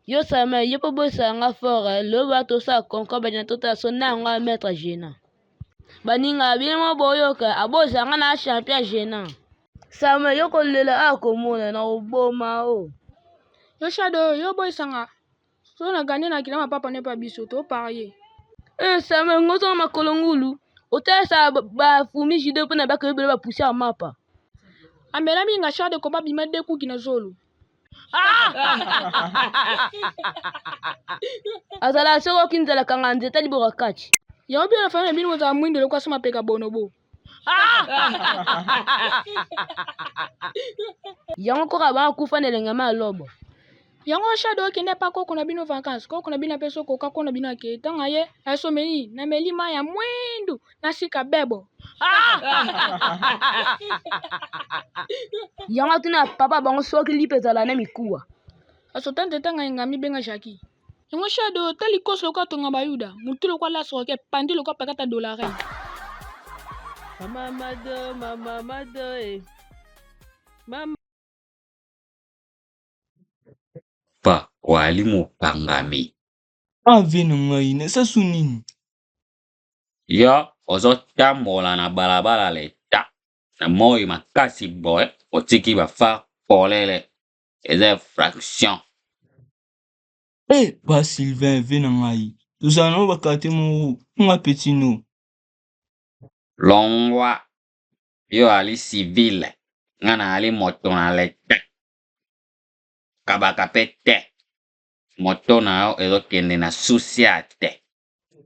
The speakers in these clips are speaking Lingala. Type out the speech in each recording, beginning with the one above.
Yo Samuel, yo po bosala nga fort eh, loba tosala concours banyana totala so na yango a maître gênant. Baninga bino mo boyoka abozala nga na champion gênant. Samuel, yo kolela awa komona na koboma o. Yo Shadow, yo boyisanga so na gagner na kila mapapa ne pa biso to parier. Eh Samuel, ngozo na makolo ngulu. Otalisa ba fourmi judo mpo na bakeyebela ba poussière mapa. Amela minga Shadow koba bima dekuki na zolo. Azala soki oki nzala kanga nzete liboka kati. Yango bino na famille na bino bozala mwindo lokola so mapeka bonobo. Yango koka bango kufa na elenge ma lobo. Yango Shadow okende pa koko na bino vacances. Koko na bino apesi koka koko na bino ake ntango aye asomeli nameli mai ya mwindu na sika bebo. Yango atuna papa bango soki lipa ezala na mikuwa. Asota nzete ngai nga mibenga Jackie. Yango Shadow ta likoso lokola tonga bayuda mutu lokola lasroke pandi lokola pakata dolare. Mama Mado, mama Mado, eh. Mama. Pa wali mokangami. Ah vie na ngai nasasu nini? Yo ozo tambola na balabala l'etat na moyi makasi boye otiki ba phare polele eza infraction. Eh pa Sylvain vie na ngai tozala na yo ba quartier moko nga petit no. Longwa yo ali civile nga na ali moto na l'etat kabaka pe te moto na yo ezo kende na sous-ciat.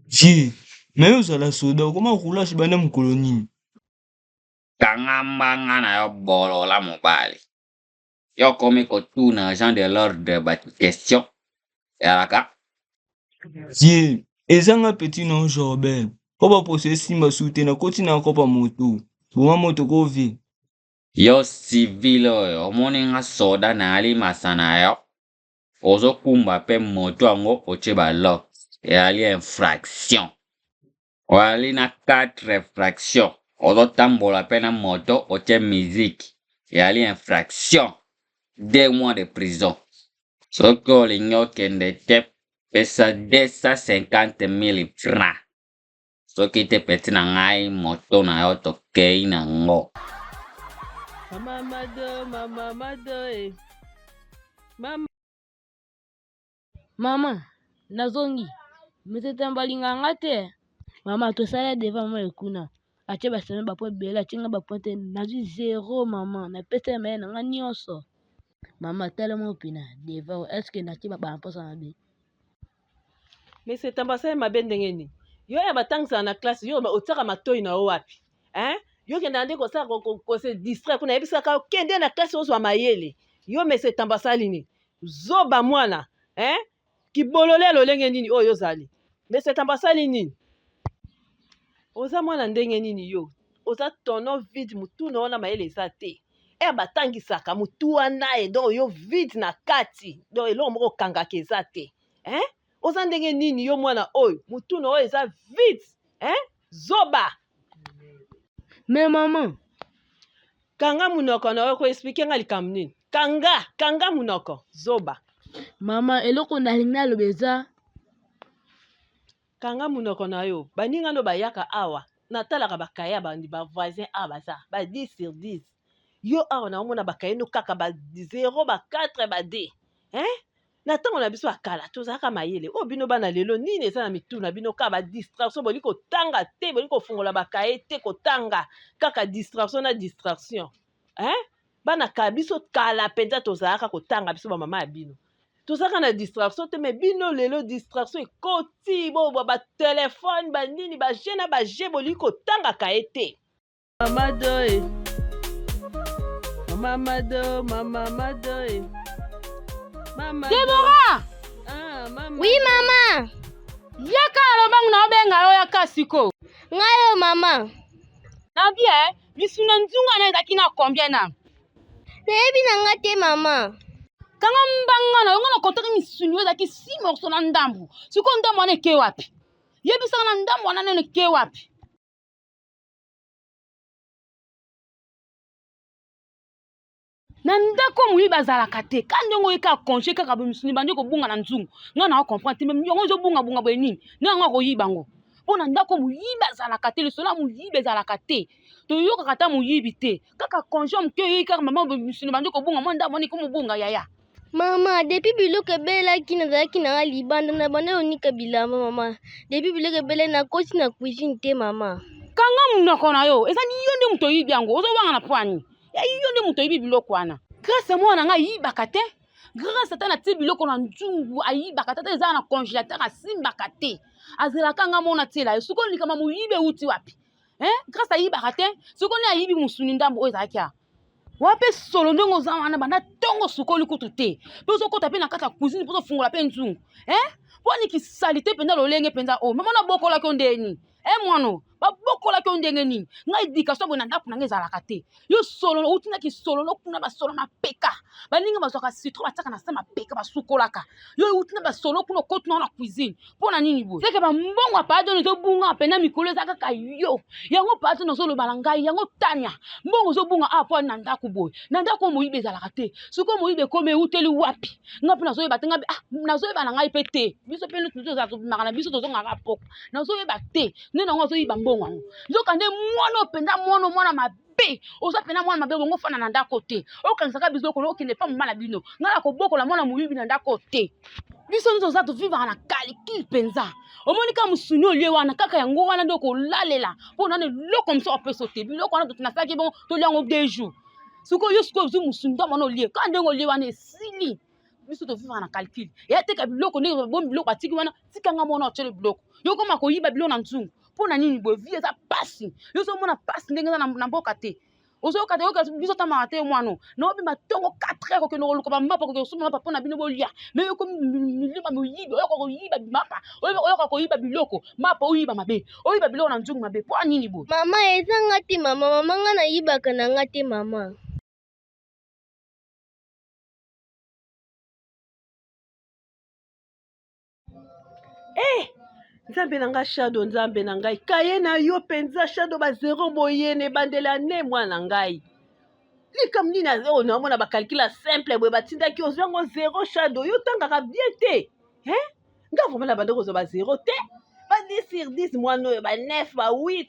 Vieux mais yo ozala soda okoma roulage banda mokolo nini? Kanga mbanga na yo bolola mobali. Yo okomi kotuna agent de l'ordre ba question ezalaka? Vieux eza nga petit na yo Jorbel po ba poso esimba su te nakoti na kopa moto boma moto ko vieux. Yo civil oyo omoni nga soda nayali masa na yo ozo kumba pe moto yango otie ba lock eyali infraction oyali na 4 infraction ozo tambola pe na moto otie musique eyali infraction 2 mois de prison soki olingi okende te pesa 250.000 francs soki te petit na ngai moto na yo tokei na ngo. Mama Mado, mama Mado, eh. Mama. Mama, nazongi. Monsieur Tembo alingaka nga te. Mama, tosala devant mama ekuna. Atie ba semaine ba point ebele, atie nga ba point te. Nazwi zero mama. Napesa ye mayele na nga nyonso. Mama, tala mwa pina devant. Est-ce que natie ba mposa mabe? Monsieur Tambo asali mabe ndenge nini? Yo ya batangisaka na classe yo otiaka matoi na yo wapi? Hein? Yo okendaka nde kosala ko se distraire kuna yebisaka yo kende na classe ozwa mayele. Yo Monsieur Tambo asali nini? Zoba mwana, hein? Kibolole ya lolenge nini oyo ozali? Monsieur Tambo asali nini? Oza mwana ndenge nini yo? Oza tonneau vide mutu na yo na mayele eza te. Heure batangisaka mutu wana e donc yo vide na kati donc eloko moko okangaka eza te. Hein? Oza ndenge nini yo mwana oyo mutu na yo eza vide hein? Zoba. Mais maman. Kanga munoko na yo ko expliquer nga likambo nini? Kanga, kanga munoko, zoba. Maman eloko nalingi naloba eza Kanga munoko na yo baninga no bayaka awa natalaka ba cahier ya ba voisin awa baza ba 10 sur 10 yo awa naomona ba cahier no kaka ba 0 ba 4 ba 2 hein na ntango na biso ya kala tozalaka mayele oyo bino bana lelo nini eza na mitu na bino kaka ba distraction bolingi kotanga te bolingi kofungola ba cahier te kotanga kaka distraction na distraction hein bana kala biso kala mpenza tozalaka kotanga biso bamama ya bino tozalaka na distraction te me bino lelo distraction ekoti bo ba telefone banini ba jeu na ba jeu bolingi kotangaka ye te Mama Doe. Mama Mado, Mama Madoe. Mama Deborah! Ah, mama. Oui, mama. Yaka na lombangu na obenga yo yaka siko. Ngai oyo mama. Na bien, misuna nzunga na ezalaki na combien na? Nayebi na nga te mama. Kanga mbanga na yo nga na kontaki misuni oyo ezalaki 6 morceaux na ndambu. Sikoyo ndambu wana eke wapi? Yebisaka na ndambu wana nene eke wapi? Na ndako moyibi azalaka te. Ka ndenge oye kaka congé kaka boye misuni ebandi kobunga na nzungu. Nga na comprendre te mais yango ezobunga bunga boye nini? Nani yango akoyiba yango? Mpo na ndako moyibi azalaka te, lisolo ya moyibi ezalaka te. Toyokaka ata moyibi te. Kaka congé moke oye kaka mama misuni ebandi kobunga mwa ndambo wana ekomi kobunga yaya. Mama, depuis biloko ebelaki nazalaki na nga libanda na banda konika bilamba mama. Depuis biloko ebelaki nakoti na cuisine te mama. Kanga monoko na yo, eza yo nde moto oyibi yango, ozowanga na pwani. Ya yo nde moto oyibi biloko wana. Grace mwana na nga ayibaka te. Grace ata natie biloko na nzungu ayibaka te, ata eza na congélateur asimbaka te. Azelaka nga mona tiela ye. Sikoyo likama moyibi euti wapi? Hein? Grace ayibaka te. Sikoyo nde ayibi mosuni ndambo oyo ezalaki awa. Wape solo ndenge oza wana banda ntongo osukoli kutu te mpe ozokota mpe na kati ya cuisine mpo ozofungola mpe nzungu eh? mpo ni kisalite mpenza lolenge mpenza oyo mama nabokolaki yo ndeni e mwana babokolaki yo ndenge nini ngai edikation boye na ndako na ngai ezalaka te yo solo outi na kisololo kuna basolo mapeka baninga bazwaka citron batiaka na se mapeka basukolaka yo outi na basolo kuna okoti nao na cuisine mpo na nini boye seke bambongo ya paadon ezobunga mpena mikolo eza kaka yo yango paadon ozoloba na ngai yango tania mbongo ozobunga awa mpo na ndako boye na ndako oyo moyibi ezalaka te sikoyo moyibi ekomi euteli wapi ngai mpe nazoyeba te ngai ah, nazoyeba na ngai mpe te biso mpe tozala tobimaka na biso tozongaka poko nazoyeba te nde nango azoyiba mbongo yango nzoka nde mwana oyo mpenza mwana mwana mabe mabe oza mpena mwana mabe bongo ofanda na ndako te okanisaka biso okolo okende epa mama na bino ngai nakobokola mwana moyibi na ndako te biso nyonso oza tovivaka na kalikile mpenza omoni kaka mosuni olie wana kaka yango wana nde okolalela mpo nano eloko mosusu apesa te biloko wana nasalaki bongo tolia yango deux jours sikoyo yo sikoyo ozwi mosuni ntango wana olie kaka ndenge olie wana esili biso tovivaka na calcul ya teka biloko ndenge babomi biloko batiki wana tika nga mwana otyele biloko yo koma koyiba biloko na nzungu mpo na nini boye vie eza pasi yo ozomona pasi ndenge eza na mboka te ozoyoka te oyoka biso tamaka te mwana na obima ntongo 4 heures kokende koluka bamapa kokende kosomba mapa mpo na bino bolia me yo komi milima moyibi oyoka koyiba mapa oyoka koyiba biloko mapa oyiba mabe oyiba biloko na nzungu mabe mpo nini boye mama eza nga te mama mama nga nayibaka na nga te mama Eh! Nzambe na ngai Shado, Nzambe na ngai, kaye na yo mpenza Shado, ba zero boye na ebandeli ya ne mwana ngai. Likambo nini oyo naomona ba calcul ya simple boye batindaki ozwi yango zero Shado, yo otangaka bien te hein? Nga vraiment na banda kozwa ba zero te, ba 10 sur 10 mwana oyo, ba 9 ba 8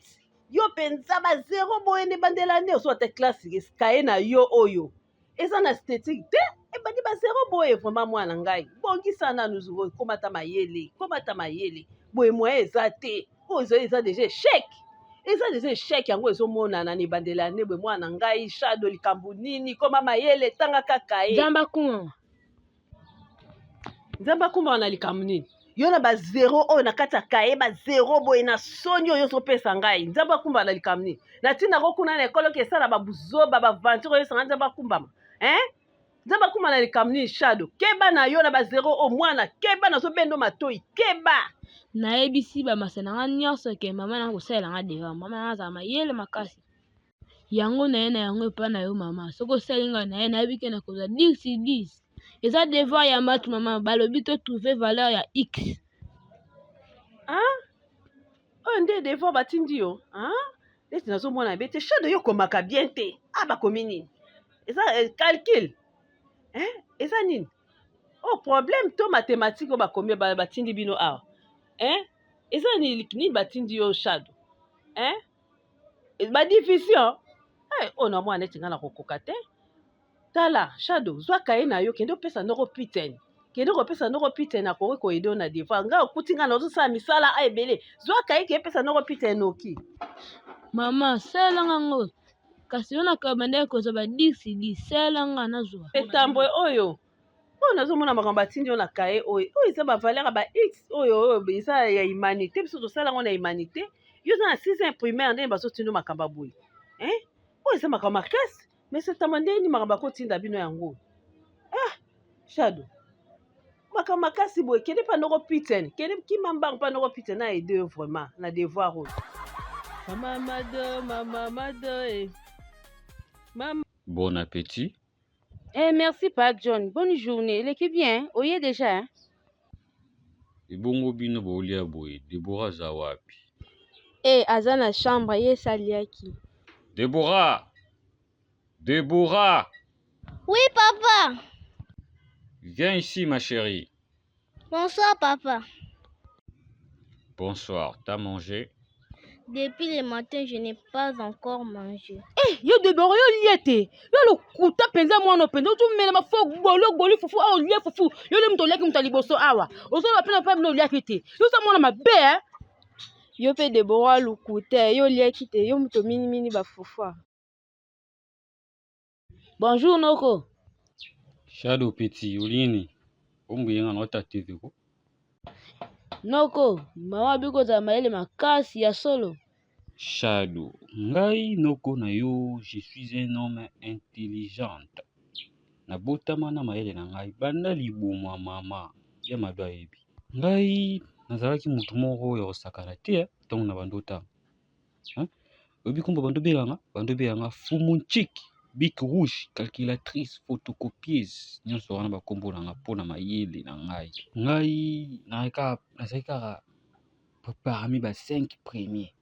yo mpenza ba zero boye na ebandeli ya ne, ozwa te classe kaye na yo oyo eza na esthétique te ebandi ba zero boye vraiment mwana ngai bongisa nanu komata mayele komata mayele boye moyen eza te oyo eza deja échec eza deja échec yango ezomonana na ebandeli ya ne boye mwana ngai shado likambo nini koma mayele tanga kaka ye nzambe akuma nzambe akumaka na likambo nini yo na ba zero oyo na kati ya kaye ba zero boye na soni oyo ozopesa ngai nzambe akumbama na likambo nini na ntina ko kuna na ekolo ke esala babuzoba baventure oyo esanga nzambe akumbama hein nzambe akuma na likambo nini shado keba na yo na ba zero oyo mwana keba nazobendo matoi keba nayebisi bamasa na nga nyonso ke mama na kosalela nga devoir mama na nga azala mayele makasi Yango naye na yango epa na yo mama soki osali nga naye nayebi ke nakozwa 10 sur 10 eza devoir ya math mama balobi to trouver valeur ya x. Ah oyo nde devoir batindi yo ah neti nazomona be te shado yo okomaka bien te ah bakomi nini eza eh, calcul eh, eza nini oh problème to mathématique oyo bakomi batindi bino awa eh eza nini nini batindi yo shado eh ba division eh, oyo na mwana neti ngai nakokoka te tala shado zwa kaye na yo kende opesa noko piten kende kopesa noko piten akoki koyede yo na devoir ngai okuti ngai nazosala misala a ebele zwa kaye kende pesa noko piten noki mama salelanga ngo kasi yo nakabandaki kozwa ba 10 10 salelanga nazwa etambwe oyo oyo nazomona makambo batindi yo na kaye oyo oyo eza bavaleur ya ba x oyo oyo eza ya humanité biso tosala yango na humanité yo oza na sixième primaire ndenge bazotinda yo makambo ya boye hein oyo eza makambo makasi mais setama ndenge nini makambo akotinda bino yango ah shado makambo makasi boye kende mpa noko piten kende kima mbango mpa noko piten na aide yo vraiment na devoir oyo mama mado mama mado eh. mama Bon appetit. Eh merci pa John, bonne journée. Eleki bien, oye déjà hein? Ebongo bino bolia boye Deborah aza wapi? Eh aza na chambre ye esi aliaki. Deborah! Deborah! Oui, papa. Viens ici, ma chérie. Bonsoir, papa. Bonsoir. T'as mangé? Depuis le matin, je n'ai pas encore mangé. Eh, yo Debora, yo lie te. Yo lokuta mpenza mwana mpenza ozomela mafo gbolo gboli fufu awa olie fufu. Yo nde moto oliaki moto ya liboso awa. Ozoloba mpe na mpe bino oliaki te. Yo oza mwana mabe eh? Yo mpe Debora lokuta, yo oliaki te, yo moto minimini bafufu awa. Bonjour noko. Shadow petit, olingi nini? Ombuye nga na ota TV ko. Noko, mama abi kozala mayele makasi ya solo. Shadow, ngai noko na yo, je suis un homme intelligent. Nabotama na mayele na ngai banda libumu ya mama ya mado ayebi. Ngai nazalaki motu moko ya kosakana te ntango na bando otanga. Hein? Oyebi kombo bando obelanga? Bando obelanga Fumu Nchik, Bic Rouge, calculatrice, photocopieuse, nyonso wana bakombo na nga mpo na mayele na ngai. Ngai nazalaki kaka parmi ba 5 premiers.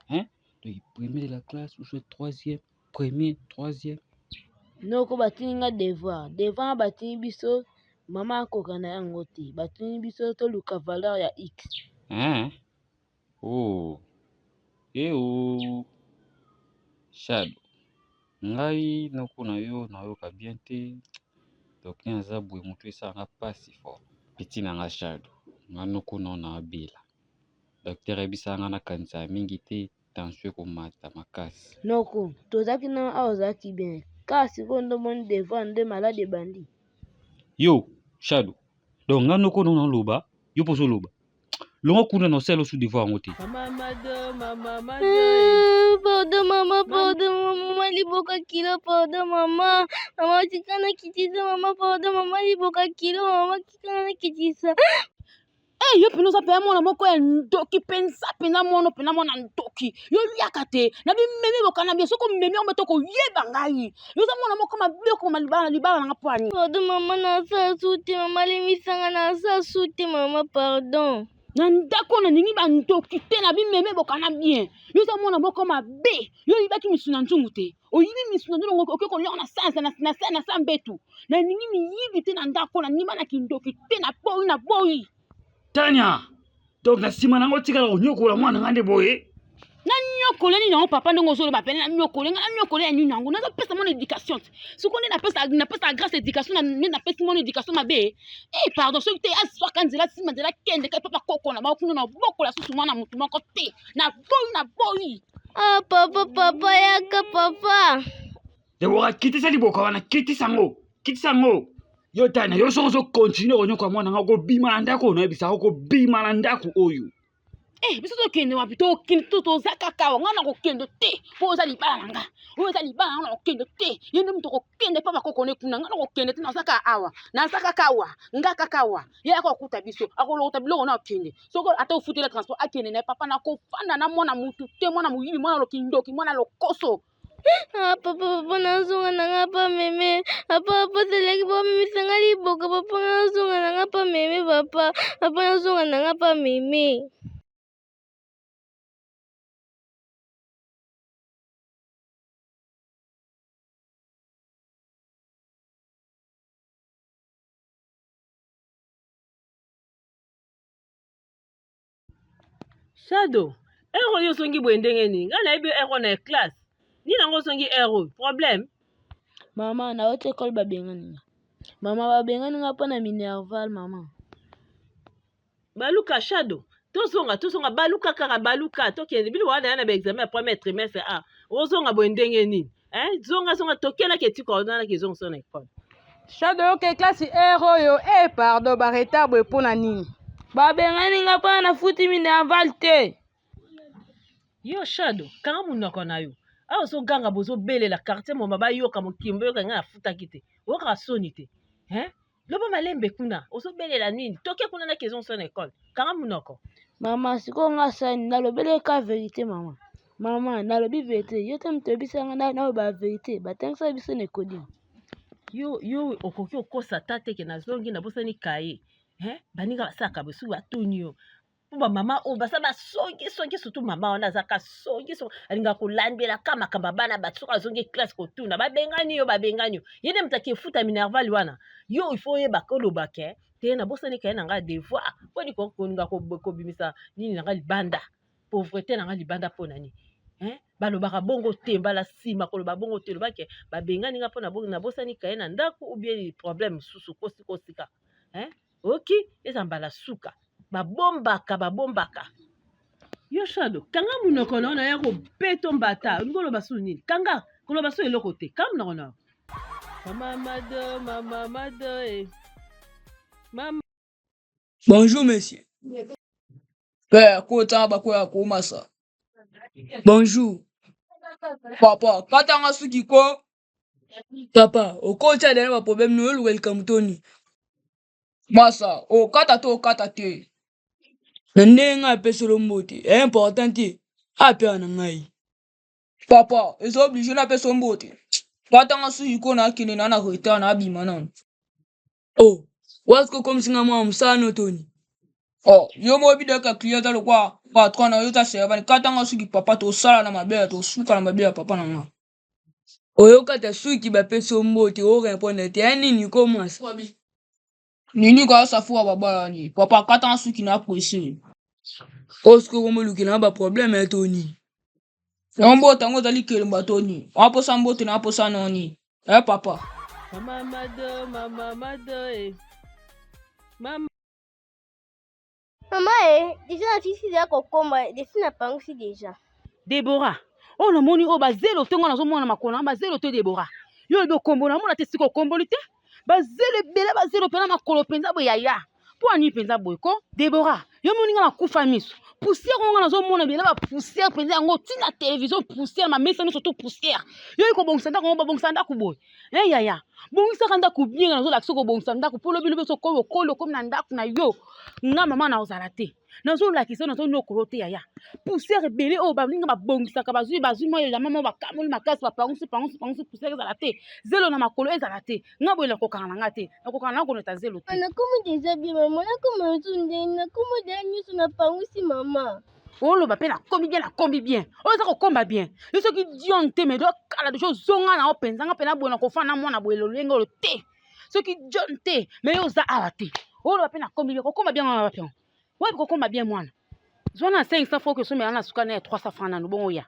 Hein? Donc premier de la classe ou soit troisième, premier, troisième. Noko batindi nga devoir, devoir nga batindi biso mama akoka na yango te, batindi biso toluka valeur ya x. Hein? Oh. Eh oh. Shadow. Ngai noko na yo nayoka bien te. Donc nde naza boye motu esala nga pasi fort. Petit na nga Shadow. Nga noko na yo naabela. Docteur ayebisaka nga nakanisa mingi te tension ekomata makasi. Noko, tozalaki na awa ozalaki bien. Kaka sikoyo nde omoni devoir nde malade ebandi. Yo, Shadow. Donc nga noko na yo naloba, yo mpo ozoloba. Longwa kuna na osala osu devoir yango te. Mama Mado, mama Mado. Eh. Pardon mama, pardon mama, mama liboka kilo, pardon mama. Mama tika na kitisa, mama pardon, mama liboka kilo, mama tika na kitisa. Eh, yo mpenza oza mpenza mwana moko ya ndoki mpenza mpenza mwana mpenza mwana ndoki yo oliaka te na bimemi bokana bie soki omemi yango to koyeba ngai yo oza mwana moko mabe okoma libala libala nanga mpo ani Pardon mama, nasala su te mama, limbisanga nasala su te mama, pardon. Na ndako nalingi bandoki te na bimeme bokana bien yo oza mwana moko mabe yo oyibaki misu na nzungu te oyibi misu na nzungu okoki kolia na sanza na sa mbetu nalingi miyibi te na ndako nalingi bana kindoki te na boyi na boyi Tania donc na nsima na yango otikala konyokola mwana nga nde boye nanyokola nini yango papa ndenge ozoloba pene nanyokola nga nanyokola ya nini yango nazopesa mwana éducation te soko nde napesa napesa grâce éducation nde napesi mwana éducation mabe eh pardon soki te azwaka nzela nsima nzela kende kai papa koko na bango kuna na bokola susu mwana motu moko te na boyi na boyi Ah papa, papa yaka papa. Debora kitisa liboka wana kitisa yango kitisa yango yo tana yo soki ozokontinue konyokola mwana nga okobima na ndako oyo nayebisaka okobima na ndako oyo Eh, biso tokende wapi tokende to toza kaka awa ngai nakokende te mpo oza libala na nga oyo eza libala na nga nakokende te ye nde moto akokende mpo bakokone kuna ngai nakokende te naza kaka awa naza kaka awa nga kaka awa ye akokuta biso akolokota biloko na akende soki ata ofutela transport akende na ye papa nakofanda na mwana mutu te mwana moyibi mwana lokindoki mwana lokoso Ah, papa, papa, nazonga na nga pa meme. Papa, papa, zelaki bomemisa nga liboka. Papa, nazonga na nga pa meme, papa. Papa, nazonga na nga pa meme. Shadow, heure oyo ozongi boye ndenge nini? Ngai nayebi heure oyo na classe. Nini yango ozongi heure oyo? Problème? Mama, nauti ekole babengani nga. Mama, babengani nga mpo na minerval, mama. Baluka Shadow, tozonga tozonga baluka kaka baluka tokende bino wana ya na ba examen ya premier trimestre a ozonga boye ndenge nini? Hein? Zonga zonga tokelaki etika wana ke zonga na école. Shadow oke classe heure oyo eh pardon ba retard boye pona nini? Babengani nga mpona nafuti minerval te. Yo Shadow, kanga monoko na yo. Awa ozoganga bozobelela quartier moma bayoka mokili boyoka ngai nafutaki te. Oyokaka soni te. Hein? Loba malembe kuna, ozobelela nini? Toke kuna na kezonso na école. Kanga monoko. Mama, sikoyo nga asani nalobeli ka verite mama. Mama, nalobi verite. Yo te moto oyebisa nga naloba verite. Batangisa biso na ecodim. Yo yo okoki okosa ata te ke nazongi nabosani kaye. Hein? Baninga basalaka boye soki batuni yo. Mpo bamama oyo baza basongi songi, surtout mama wana azaka songi songi, alingaka kolandela ka makambo ya bana bato. Soki azongi classe kotuna babengani yo, babengani yo, ye nde moto akefuta minerval wana. Yo il faut oyeba koloba ke te, nabosani kaye na ngai devoir. Mpo nini kolinga kobimisa nini na ngai libanda, pauvreté na ngai libanda? Mpo na nini, hein? Balobaka bongo te. Mbala nsima koloba bongo te, lobake babengani nga mpo nabosani kaye na ndako ou bien problème mosusu kosikosika, hein? Oki eza mbala suka, babombaka babombaka. Yo Shado, kanga monoko na yo, naya kobeto mbata. Olingi oloba su nini? Kanga koloba su eloko te, kanga monoko na yo. Mama Mado, mama Mado, eh. Mama. Bonjour monsieur. Père, kota bakoya komasa. Bonjour. Papa, katanga suki ko. Papa, okotya dana ba problème no oluka likambo to nini? Masa, okata to okata te. Na ndenge ngai apeselo mbote, e important te. Apea na ngai. Papa, eza oblige napesa mbote. Katanga suki ko na akende na na retard na abima nano. Oh, wazi kokomisi nga mwana mosala no toni. Oh, yo moko bidaka client aza lokwa patron na yo ta servant. Katanga suki papa, tosala na mabe, tosuka na mabe ya papa na nga. Oyokata suki bapesi yo mbote o répondre te ya nini ko mwasi. Nini ka safu wa babala ni papa kata suki na presse. Osko komolukela na ba problème ya toni. Yango mbote yango ezali kelemba toni. Waposa mbote na aposa noni. Eh papa. Mama Mado, mama Mado, eh. Mama. Mama e, deja nasisi deja kokoma, desi napangusi deja. Debora, oyo namoni oyo bazelo te, ngai nazomona makolo na bazelo te. Debora, yo olobi okombola, namona te sika okomboli te. Bazelo ebele, bazelo mpenza makolo mpenza boye yaya. Mpo ani mpenza boye ko? Debora, yo moni ngai nakufa miso. Poussière oyo ngai nazomona ebele ba poussière mpenza yango ntina television poussière mamesa nyonso to poussière. Yo ekobongisa ndako yango babongisa ndako boye. Eh yaya, bongisaka ndako bien, nazolakisa kobongisa ndako mpo lobi lobi soki okoli okomi na ndako na yo, nga mama na ozala te. Nazolakisa nazonyokolo te yaya. Poussière ebele oyo baninga babongisaka bazwi bazwi mwa elamba moko bakamoli makasi bapangusi pangusi pangusi poussière ezala te. Zelo na makolo ezala te. Nga boye nakokanga na nga te. Nakokanga na koneta zelo te. Nakomi deja bien mama, nakoma lisusu ndenge nakomi deja nyonso napangusi mama. Oloba mpe nakomi bien, nakomi bien. Oyo eza kokomba bien. Yo soki Dion te mais kala deja ozonga na yo mpenza nga mpe boye nakofanda na mwana boye lolenge oyo te. Soki John te mais yo oza awa te. Oloba mpe nakomi bien, kokoma bien wana wapi yango? Wapi kokoma bien mwana? Zwa na 500 francs okosomela na suka na ya 300 francs nanu bongo ya.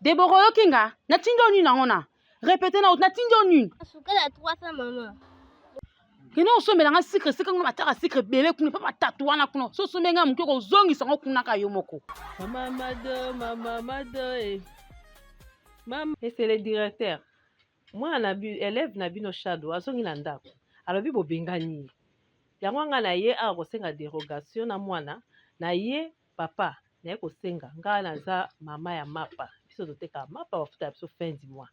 Debora oyoki nga? Natindi yo nini yango na? Répéter na natindi yo nini? Suka na 300 mama. Kende osomela nga sucre esika ngo bataka sucre ebele kuna mpe batatu wana kuna so osombi nga moke kozongisa ngo kuna ka yo moko. Mama Mado, mama Mado, eh. Mama. Et c'est le directeur. Mwana na élève na bino Shadow azongi na ndako. Alobi bobengani ye. Yango nga na ye awa kosenga dérogation na mwana na ye papa naye kosenga. Nga naza mama ya mapa. Biso totekaka mapa bafuta biso fin du mois.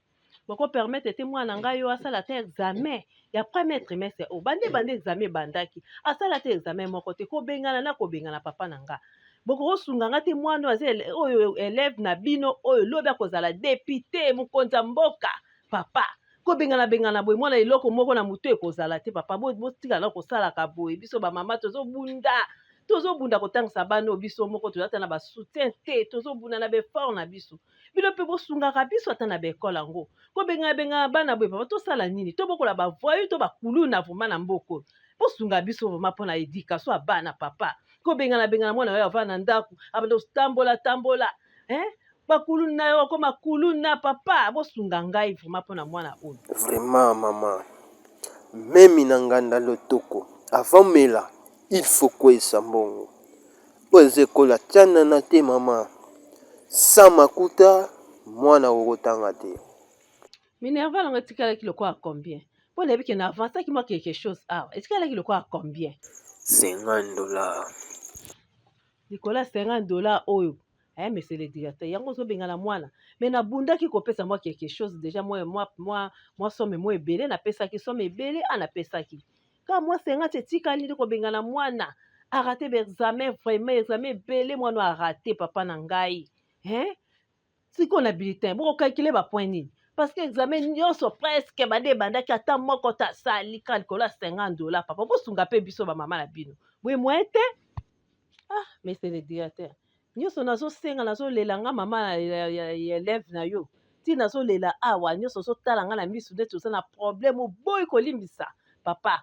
Boko permettre te mwana ngai yo asala te examen ya premier trimestre oyo. Bande bande examen ebandaki. Asala te examen moko te. Kobengana na kobengana papa na nga. Bokosunga nga te mwana oyo aza oyo élève na bino oyo lobi akozala député mokonzi ya mboka papa. Kobengana bengana boye mwana eloko moko na motu ekozala te papa. Botika na kosalaka boye biso ba mama tozobunda. Tozobunda kotangisa bana oyo biso moko toza ata na ba soutien te, tozobunda na ba effort na biso. Bino mpe bosungaka biso ata na ba ekole yango. Kobengana bengana bana boye papa tosala nini? Tobokola ba voyou to ba kuluna vraiment na mboka oyo. Bosunga biso vraiment mpona éducation ya bana papa. Kobengana bengana mwana oyo avanda na ndako, abanda kotambola tambola, hein? Bakuluna yo akoma kuluna papa, bosunga ngai vraiment mpona mwana oyo. Vraiment maman memi na nganda lotoko avant mela il faut kweyisa mbongo oyo eza ekolo ya tshanana te maman sans makuta mwana okotanga te. Minerval yango etikalaki lokola combien? Mpo nayebi ke na avancaki mwa quelque chose awa. Etikalaki lokola combien? 50 dollars. Likolo ya 50 dollars oyo eh, monsieur le directeur, yango ozobengana mwana. Mais nabundaki kopesa mwa quelque chose déjà mwa mwa mwa mwa somme mwa ebele napesaki somme ebele a napesaki. Kaka mwa 50 etikali nde kobengana mwana. A raté ba examen vraiment examen ebele mwana a raté papa na ngai. Hein? Sikoyo na bulletin boko calculer ba point nini? Parce que examen nyonso presque bande ebandaki ata moko te asali kaka likolo ya 50 dollars papa bosunga pe biso ba mama na bino. Boye moyen te. Ah, monsieur le directeur, nyonso nazosenga nazolela nga mama ya, ya, ya élève na yo ti nazolela awa nyonso ozotala nga na misu neti oza na problème oboyi kolimbisa papa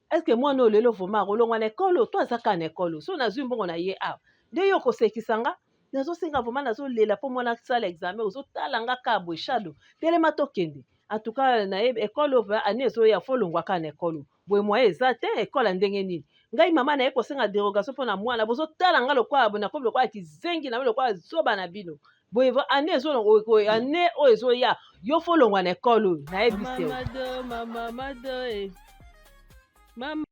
est ce que mwana oyo lelo vraiment akolongwa na ekolo to aza kaka na ekolo so nazwi mbongo na ye awa nde yo okosekisa nga nazosenga vraiment nazolela mpo mwana asala examen ozotala nga kaka boye shado telema tokende en tout cas nayebi ekole oyo année ezoya fo olongwa kaka na ekole boye moyen eza te ekole ya ndenge nini ngai mama naye kosenga derogation mpo na mwana bozotala nga lokola boye nakomi lokola kizengi na lokola zoba na bino boye année ezo année oyo ezoya yo fo olongwa na ekole oyo nayebisi yo Mama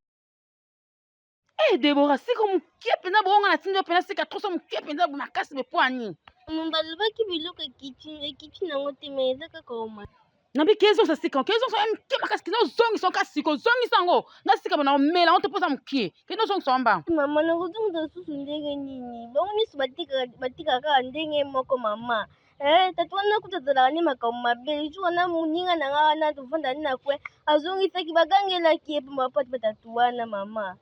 Eh Deborah, sika moke mpenza bongo nga natindi yo mpenza sika troso moke mpenza makasi boye mpo ya nini? Balobaki biloko ekiti ekiti nango te mais eza kaka oma. Nabi ke ezongisa sika, ke ezongisa ya moke makasi, kende ozongisa yango kasi sika ozongisa yango nga sika bona omela yango te mpo eza moke, kende ozongisa yango mbangu. Mama nakozongisa lisusu ndenge nini? Bango nyonso batikaka kaka ndenge moko mama. Eh, tata wana kutu azalaka nde makambo mabe jour wana moninga na nga wana tovanda nde na coin azongisaki bagangelaki ye mpo bapati tatu wana mama.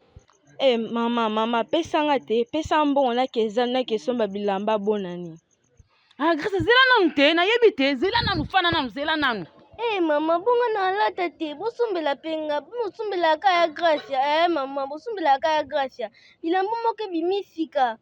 Eh mama mama pesa nga te pesa mbongo nake eza nake somba bilamba bonani. Ah Grace zela nanu te nayebi te zela nanu fana nanu zela nanu. Eh mama bongo na alata te bosombela pe nga bosombelaka ya Gracia eh mama bosombelaka ya Gracia bilamba moko ebimi sika.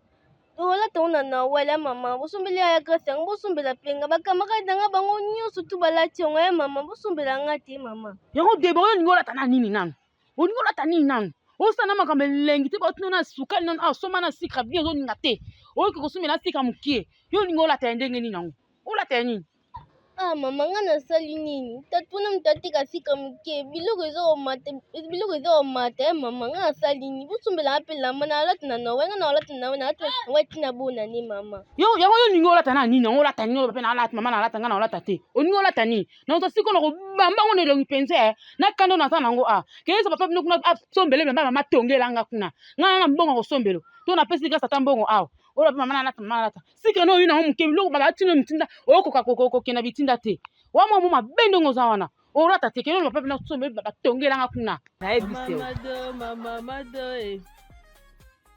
Olata yango na Noël ya mama bosombeli ya Grace yango bosombela pe nga ba camarade na nga bango nyonso tu balati yango ya mama bosombela nga te mama. Yango Deborah olingi olata na nini nanu? Olingi olata nini nanu? Osala na makambo elengi te baotuna na sukali nanu awa somba na sucre bien ozolinga te oyoki kosombela na sucre mokie yo olingi olata ya ndenge nini yango olata ya nini? Ah mama nga nasali nini? Tatu wana moto ateka sika moke biloko eza komata biloko eza komata ya mama nga nasali nini? Bosombela nga mpe elamba na alata na Noël nga na alata na Noël na alata na tina bona ne mama. Yo yango yo olingi olata na nini? Yango olata nini? Oloba mpe na alata mama na alata nga na olata te. Olingi olata nini? Na oza siko na kobamba ngo na elongi mpenza eh. Na kanda naza nango ah. Keyesa papa bino kuna asombele bilamba mama tongela nga kuna. Nga na mbongo kosombelo. To napesi grâce ata mbongo awa. Oloba mama na alata mama na alata. Sikre no oyina ngo moke biloko balatino mitinda okoka kokenda bitinda te wa mwa mo mabe ndenge oza wana olata te kende oloba mpe nasombe batongelanga kuna nayebisi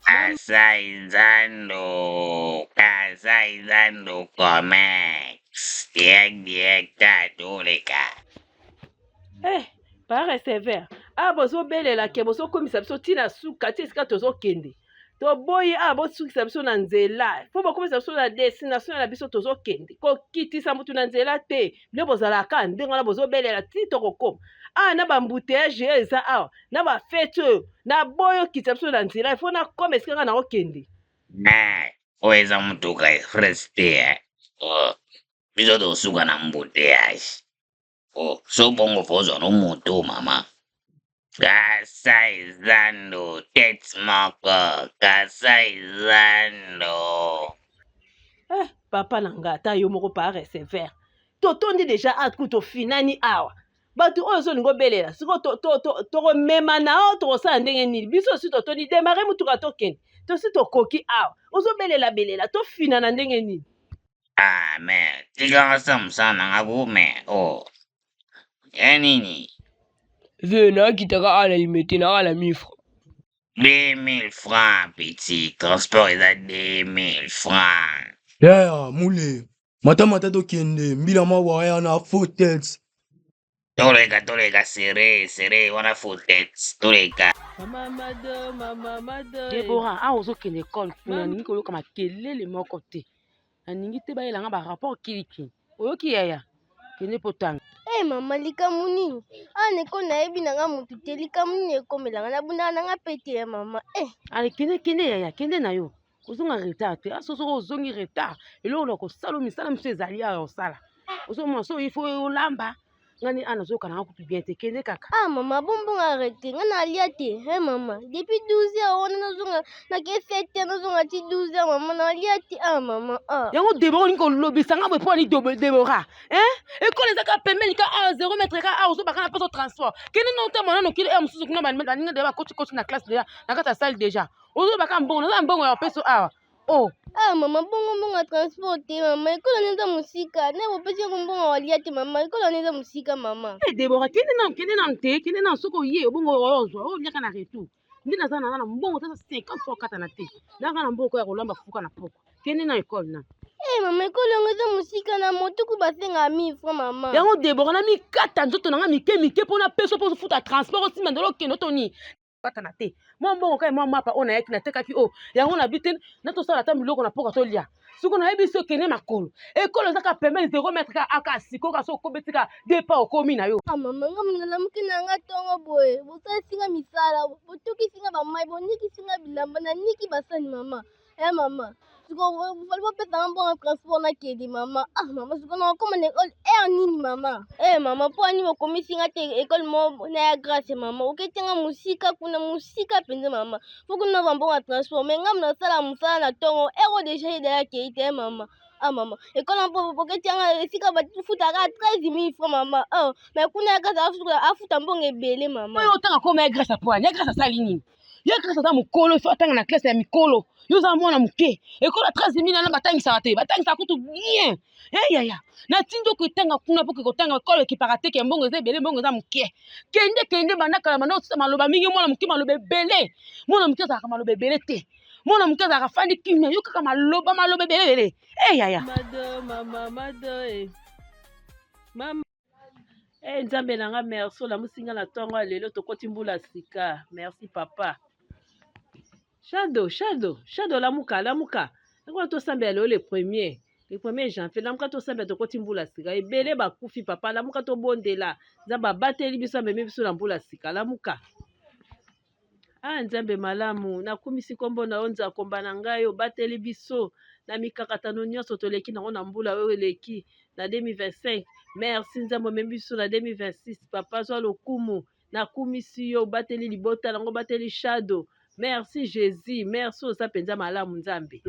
Kasai Nzando, Kasai Nzando Comex, direct direct toleka. Eh, par receveur awa ah, bozobelela ke bozokomisa biso ntina suka ti esika tozokende toboyi awa bosukisa biso na nzela mpo bokomisa biso na destination na biso tozokende kokitisa motu na nzela te bino bozalaka ndenge wana bozobelela ti tokokoma awa na bambuteyage oyo eza awa na bafeti oyo naboyi okitisa biso na nzela ifo nakoma esika ngai nakokende oyo eza motuka express te eh. Oh, biso tosuka na mbuteyage Oh, so bongo fozwa no moto mama. Kasai Zando tete moko Kasai Zando. Eh, papa na nga ata yo moko par receveur. Totondi deja at kutu tofinani awa. Bato oyo ozolinga obelela sikoyo tokomema na yo tokosala ndenge nini? Biso osi totondi demare motuka tokende. Tosi tokoki awa. Ozobelela belela tofinana ndenge nini? Ah mais tika nga sala mosala na nga ko mais oh ya nini? Vieux nakitaka awa na limete na awa na 1000 francs. 2000 francs petit transport eza 2000 francs. Yaya mule mata mata tokende mbila mawa ya na faux tete. Toleka toleka sere sere wana faux tete toleka. Mama Mado, mama Mado. Deborah, awa ozokende ekole kuna nalingi koyoka makelele moko te. Nalingi te bayela nga ba rapport kilikili. Oyoki yaya? Kende mpo tanga. Eh hey, mama likambo nini? Awa na ekole nayebi na nga motu te likambo nini ekomela nga nabundaka na nga pe te ya mama eh. Ale kende kende yaya kende na yo. Kozonga retard te. Aso soki ozongi retard eloko na kosala misala mosusu ezali awa osala. Ozomona so il faut olamba nga ni ana nazoyoka nanga kutu bien te kende kaka. Ah mama bonbon arrete nga nalia te he mama depuis 12 heures wana nazonga nake 7 heures nazonga ti 12 heures mama nalia te ah mama ah. Yango Deborah olingi kolobisa nga boye mpo ani Deborah hein ekolo eza kaka pembeni ka awa 0 mètre ka awa ozobaka na mposo transport kende na otama nano kilo heure mosusu kuna baninga deja bakoti koti na classe deja na kati ya salle deja ozobaka mbongo naza mbongo ya kopeso awa oh Ah mama bongo mbongo ya transport te mama ekolo na eza mosika na bopesi yango mbongo walia te mama ekolo na eza mosika mama. Eh, Deborah kende nanu kende nanu te kende nanu soki oye obongo ozwa oliaka na retour. Nde naza na na mbongo tata 50 fois katana te. Naka na mbongo ya kolamba fuka na poko. Kende na ekole na. Eh mama ekole yango eza mosika na moto ku basenga 1000 francs mama. Yango Deborah na mikata nzoto na nga mike mike mpo na peso mpo ofuta transport osimba ndolo okende to nini. Katana te. Mwa mbongo kai mwa mapa oyo nayaki natekaki oyo yango na bi te na tosala ata biloko na poka tolia. Siko nayebi so okende makolo. Ekolo eza kaka pembeni 0 mètre kaka aka siko kaka so okobeti kaka deux pas okomi na yo. Ah mama nga nalamuki na nga tongo boye bosalisi nga misala botokisi nga bamai bonikisi nga bilamba naniki basani mama. Eh mama, sikoyo fali bopesa nga mbongo transport nakende mama. Ah mama, sikoyo nakokoma na ekole heure nini mama? Eh mama, mpo nini bokomisi nga te ekole moko na ya grace mama? Oketi nga mosika kuna, mosika mpenza mama. Fo kuna nazwa mbongo ya transport, mais nga nasala mosala na ntongo, heure oyo deja ye deja akei te mama. Ah mama, ekole mpo boketi nga esika bafutaka 13 000 francs mama. Ah, mais kuna ya grace afuta mbongo ebele mama. Oyo otanga koma ya grace apwani, ya grace asali nini? Ye classe aza mokolo, il faut atanga na classe ya mikolo. Yo oza mwana moke. Ekolo ya 13 mille wana batangisaka te, batangisaka kutu bien. Eh yaya, natindi yo kotanga kuna mpo kotanga ekolo ekipaka te ke mbongo eza ebele, mbongo eza moke. Kende kende banda kala banda osisa maloba mingi, mwana moke maloba ebele. Mwana moke azalaka maloba ebele te. Mwana moke azalaka fandi kimia, yo kaka maloba maloba ebele ebele. Eh yaya. Mado, mama, mado, eh. Mama. Hey, eh, nzambe na nga merci olamusi nga na ntongo ya lelo tokoti mbula sika merci papa shado shado shado lamuka lamuka yango tosambela lelo le premier le premier janvier lamuka tosambela tokoti mbula sika ebele bakufi papa lamuka tobondela nzambe abateli biso amemi biso na mbula sika lamuka Ah Nzambe malamu, nakumisi nkombo na yo Nzakomba na ngai, obateli biso na mikakatano nyonso toleki nango na mbula oyo eleki na 2025. Merci Nzambe, omemi biso na 2026. Papa zwa lokumu, nakumisi yo, obateli libota nango, obateli Shadow. Merci Jesus, merci oza mpenza malamu Nzambe.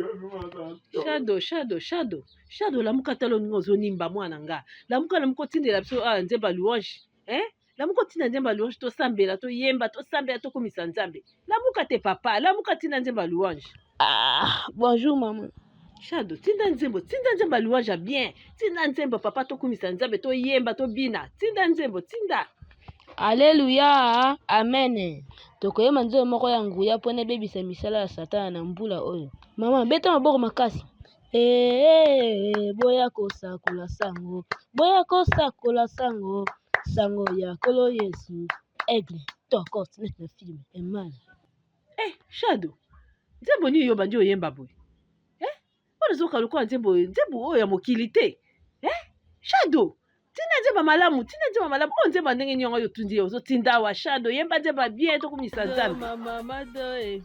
Shadow, Shadow, Shadow, Shadow, lamuka tala oninga ozonimba mwana nga. Lamuka, lamuka otindela biso ah, nzembo ya louange. Eh? Lamuka otinda nzembo ya louange tosambela toyemba tosambela tokumisa nzambe lamuka te papa lamuka tinda nzembo ya louange ah bonjour maman shado tinda nzembo tinda nzembo ya louange ya bien tinda nzembo papa tokumisa nzambe toyemba tobina tinda nzembo tinda Aleluya! Amen! Tokoyemba nzembo moko ya nguya mpo na ebebisa misala ya Satana na mbula oyo. Mama, beta maboko makasi. Ee, boya kosakola sango, boya kosakola sango, sango ya Nkolo Yesu. Aigle, tokos, neti na film, emala. Eh, Shadow, nzembo nini yo bandi oyemba boye? Eh, wana ezoka lokola nzembo nzembo oyo ya mokili te. Eh, Shadow, tinda nzembo malamu, tinda nzembo malamu. Oyo nzembo ndenge nini yango yo otundi ye ozotinda awa Shadow, yemba nzembo ya bien tokumisa Nzambe. Mama, mado, eh.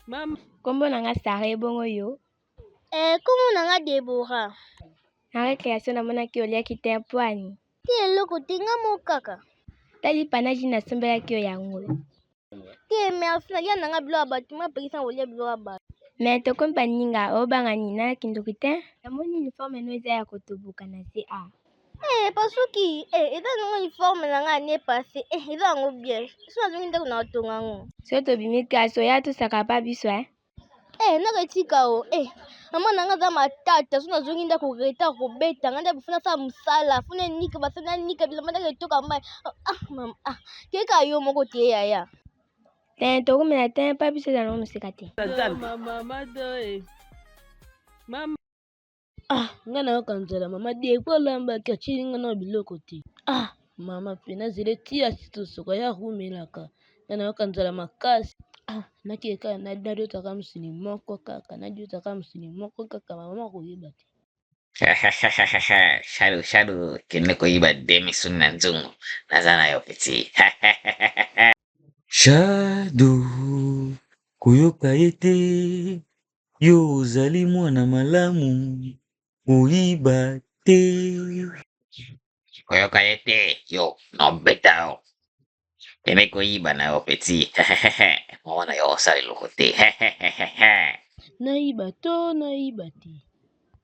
Mama. Kombo na nga Sarah ebongo yo? Eh, kombo na nga Deborah. Na recreation namonaki oliaki te pwani. Te eloko te nga moko kaka. Ta lipa na jus nasombelaki yo yango. Te merci nalia na nga biloko ya bato nga apekisa nga kolia biloko ya bato. Mais tokomi baninga obanga nini na kindoki te? Namoni uniforme no eza ya kotoboka na se ah. Eh pasuki eh eza nango uniforme na nga année passée eh eza yango bien soki nazongi ndako na kotonga yango. Soki tobimi classe oya tosaka pa biso eh. Eh nako etika o eh mama na nga aza matata soki nazongi ndako retard kobeta nga nde funa asala mosala funa enika basali nanika bilamba ndako etoka mai ah mama ah keka yo moko te yaya. Te tokomela te pa biso eza nango mosika te. Mama mado eh. Mama Ah, nga nayoka nzala mama depuis olambaki atieli nga nao biloko te. Ah, mama pe nazela eti asitosoka ya rumelaka. Nga nayoka nzala makasi. Ah, nakei kaka nadiotaka mosuni moko kaka, nadiotaka mosuni moko kaka mama akoyeba te. Shadow, Shadow, kende koyiba demi-suni na nzungu. Naza na yo petit. Shadow, koyoka ye te. Yo ozali mwana malamu, koyiba te. Koyoka ye te, yo nobeta yo. Kende koyiba na yo petit. Mama na yo osala eloko te. Nayiba to nayiba te?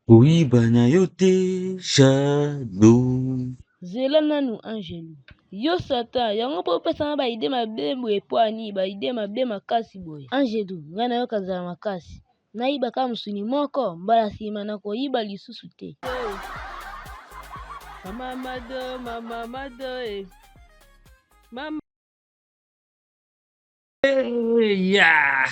Koyiba na yo te, Shadow. Zela nanu Angelu. Yo Satan, yango po opesa nga ba idee mabe boye po nini? Ba idee mabe makasi boye. Angelu, ngai nayoka nzala makasi. Nayiba kaka mosuni moko, mbala sima nakoyiba lisusu te. Mama mado, mama mado, eh. Mama. Yeah!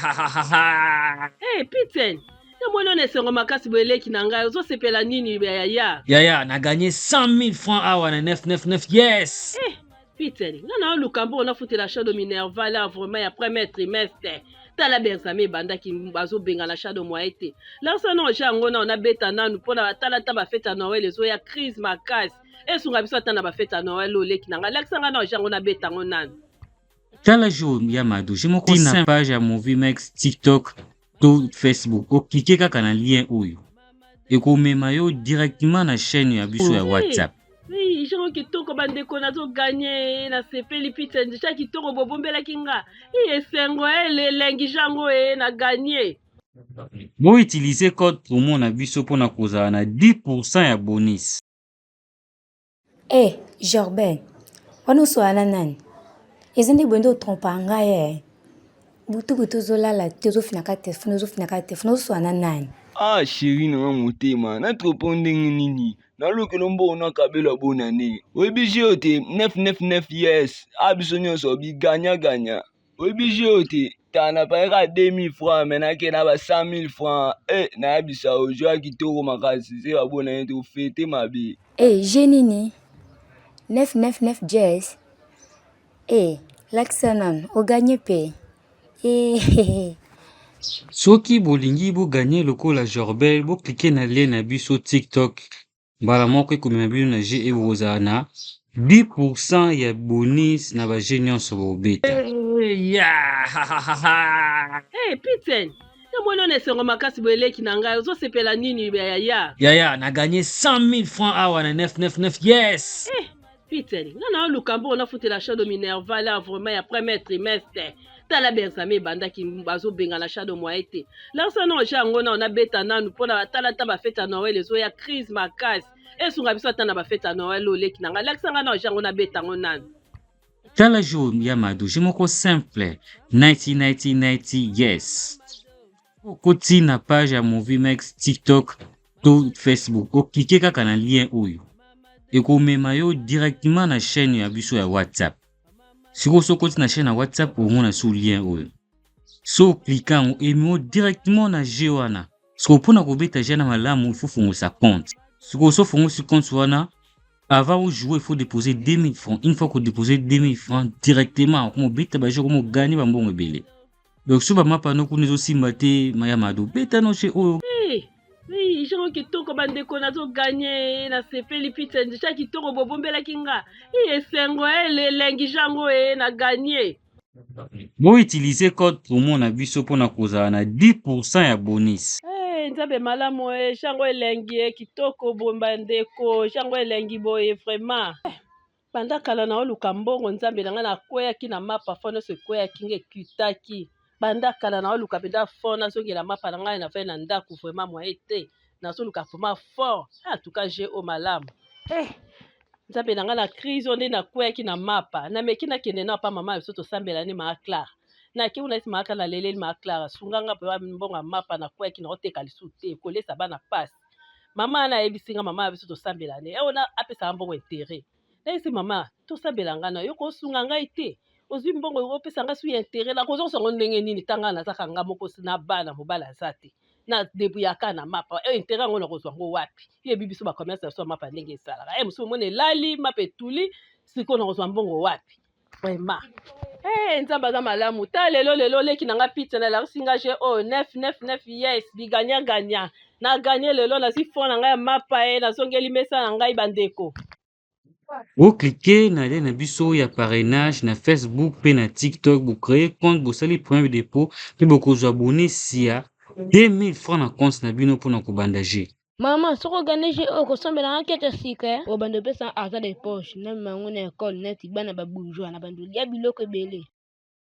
Hey, Piten, namoni ona esengo makasi boye leki na ngai ozosepela nini yaya? Yaya, na gagné 100 000 francs awa na 999 yes! Eh, Piten, nga na oluka mbongo nafutela Shadow Minerval ya vraiment ya premier trimestre. Tala ba examen ebandaki bazobengana Shadow moyen te. Lakisa na oja yango nao nabeta nanu mpo na tala ta ba fete ya Noël ezoya crise makasi. Esunga biso ata na ba fete ya Noël oleki na ngai. Lakisa nga na oja yango nabeta yango nanu. Tala jour ya Mado, je moko na page ya Movie Max TikTok to Facebook, oklike kaka na lien oyo ekomema yo directement na chaîne ya biso ya WhatsApp. Oui, genre kitoko bandeko nazo gagner nasepeli pizza deja kitoko bobombelaki nga i esengo elengi jango e na gagner. Bo utiliser code promo na biso pona kozala na 10% ya bonus. Eh Jorben, wana osola na nani? Eza nde boye nde otrompa ngai eh. Butu butu ozolala te ozofinaka telefone ozofinaka telefone ozosola na nani? Ah chérie na nga motema na tropo ndenge nini nalukela mbongo nakabela bonane oyebi jeu te 999 yes a biso nyonso biganya ganya oyebi jeu te ta na paye kaka 2000 francs me nake na ba 100000 francs e nayebisa yo jeu ya kitoko makasi se babonane tofete mabe Eh, jeu nini? 999 jazz. Eh, lakisa nanu, oganye pe. Eh, Soki bolingi bo gagner lokola Jorbel, bo cliquer na lien na biso TikTok mbala moko ekomema bino na jeu e bokozala na 10% ya bonus na ba jeu nyonso bobeta. Yeah! Hey, Piten, namoni ona esengo makasi boye leki na ngai ozosepela nini yaya? Yaya, na gagné 100 000 francs awa na 999 yes! Eh, Piten, nga na oluka mbongo nafutela Shadow Minerval ya vraiment ya premier trimestre. Tala ba examen ebandaki bazobengana Shadow moyen te. Lakisa na oja yango nao nabeta nanu mpo na tala ta ba fete ya Noël ezoya crise makasi. Esunga biso ata na ba fete ya Noël oleki na ngai. Lakisa nga na oja yango nabeta yango nanu. Tala jour ya Mado, jeu moko simple 90 90 90 yes. Okoti na page ya Movie Max TikTok to Facebook, oklike kaka na lien oyo ekomema yo directement na chaîne ya biso ya WhatsApp. Sikoyo soki okoti na chaîne ya WhatsApp okomona sur lien oyo, so oklike yango ememi yo directement na jeu wana. Sikoyo mpona kobeta jeu na malamu il faut fongolisa compte. Sikoyo so ofongolisi compte wana avant de jouer, il faut déposer 2000 francs. Une fois qu'on dépose 2000 francs directement, on beta ba jeu, on gagne ba mbongo ebele. Donc so ba mapa no kuna ezosimba te maya mado beta no chez oyo. Hey, hey, genre kitoko bandeko nazo gagner nasepeli pizza deja kitoko bobombelaki nga i esengo elengi jango e na gagner. Bo utiliser code promo na biso pona kozala na 10% ya bonus. Hey, nzambe malamu e jango elengi e kitoko boye bandeko jango elengi boye vraiment. Banda kala naoluka mbongo nzambe na ngai nakweyaki na mapa fo nyonso ekweyaki nga ekitaki banda kala naoluka mpenza fo nazongela mapa na ngai nafai na ndako vraiment moyen te nazoluka vraiment fort en tout cas jeu oyo malamu eh, nzambe na ngai na crise oyo nde nakweyaki na mapa nameki nakende na pa mama na biso tosambela nde maa Clara nakei kuna esi maa Clara naleleli maa Clara sunga nga mpe mbongo ya mapa nakweyaki naoteka lisusu te kolesa bana pasi mama wana ayebisi nga mama na biso tosambela nde oyo apesaka mbongo intérêt nayebisi mama tosambela ngai na yo kosunga ngai te ozwi mbongo opesa ngai su ya intérêt nakozongisa yango ndenge nini ntango ngai nazaka nga moko na bana mobali aza te na debuyaka na mapa oyo intérêt yango nakozwa yango wapi yo yebi biso bacommerce na biso ya mapa ndenge esalaka e mosusu omona elali mapa etuli sikoyo nakozwa mbongo wapi vraiment hey, nzambe aza malamu ta lelo lelo leki na nga pizza nalakisi nga je oyo 999 yes biganya ganya na ganye lelo nazwi fond na ngai ya mapa e nazongeli mesa na ngai bandeko. Bo cliquer na lien na biso ya parrainage na Facebook pe na TikTok, bo créer compte, bosali premier dépôt pe bokozwa bonus ya 2000 francs na compte na bino pona kobanda jeu. Mama soki ogane jeu oyo kosombela nga kete sika eh? Obanda opesa argent de poche namema yango na ekole neti bana ba bourgeois na bando lia biloko ebele.